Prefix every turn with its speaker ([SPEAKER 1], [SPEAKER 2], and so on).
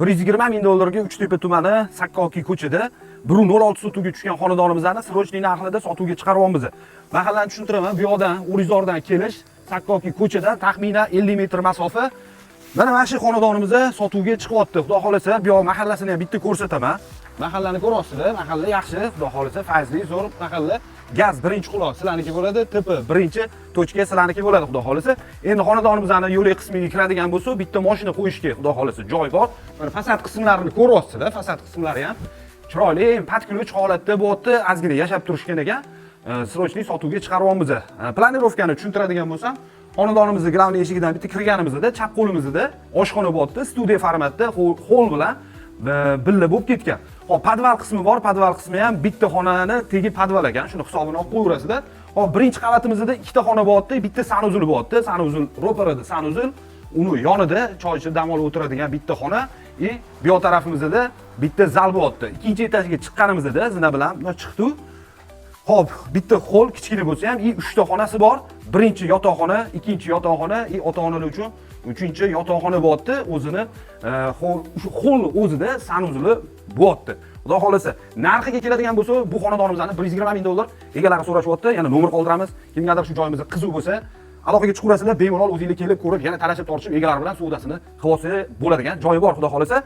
[SPEAKER 1] 120 ming dollarga Uchtepa tumani, Sakkoki ko'chada 1,06 sotuvga tushgan xonadonimizni срочный narxlarda sotuvga chiqaryapmiz. Mahallani tushuntiraman. Bu yoqdan, O'rizordan kelish, Sakkoki ko'chadan taxminan 50 metr masofa. Mana shu xonadonimiz sotuvga chiqyapti. Xudo xolasa, bu yoq mahallasini ham bitta ko'rsataman. Mahallani ko'ryapsizlar, mahalla yaxshi, xudo xolasa, fayzli, zo'r mahalla. Gaz birinchi quloq sizlarniki bo'ladi, ТП birinchi точка sizlarniki bo'ladi, xudo xolasa. Endi xonadonimizni yo'lak qismiga kiradigan bo'lsa, bitta mashina qo'yishga, xudo xolasa, joy bor. Mana fasad qismlarini ko'ryapsizlar, fasad qismlari ham chiroyli, под ключ holatda bo'lyapti, ozgina yashab turishgan ekan. Срочный sotuvga chiqaryapmiz. Планировка ni tushuntiradigan bo'lsam, xonadonimizni главный eshigidan bitta kirganimizda chap qo'limizda oshxona bo'lyapti, studiya formatda, hol bilan birga bo'lib ketgan. Xo'p, podval qismi bor, podval qismi ham bitta xonani tegi podval ekan. Shuni hisobini olib qo'yaverasizlar. Xo'p, birinchi qavatimizda ikkita xona bo'lyapti, bitta санузел bo'lyapti. Санузел ro'parada санузел, uni yonida choy ichib dam olib o'tiradigan bitta xona и bu yoq tarafimizda bitta zal bo'lyapti. Ikkinchi etajga chiqqanimizda zina bilan bundoq chiqdik. Xo'p, bitta hol kichkina bo'lsa ham, и uchta xonasi bor. Birinchi yotoqxona, ikkinchi yotoqxona и ota-onalar uchun uchinchi yotoqxona bo'lyapti. O'zini shu holni o'zida санузел i bo'lyapti. Xudo xolasa, narxiga keladigan bo'lsa, bu xonadonimizni 120 ming dollar egalari so'rashyapti. Yana nomer qoldiramiz. Kimgadir shu joyimiz qiziq bo'lsa, aloqaga chiqaverasizlar, bemalol o'zinglar kelib ko'rib, yana talashib tortishib egalari bilan savdosini qilib olsa bo'ladigan joyi bor, xudo xolasa.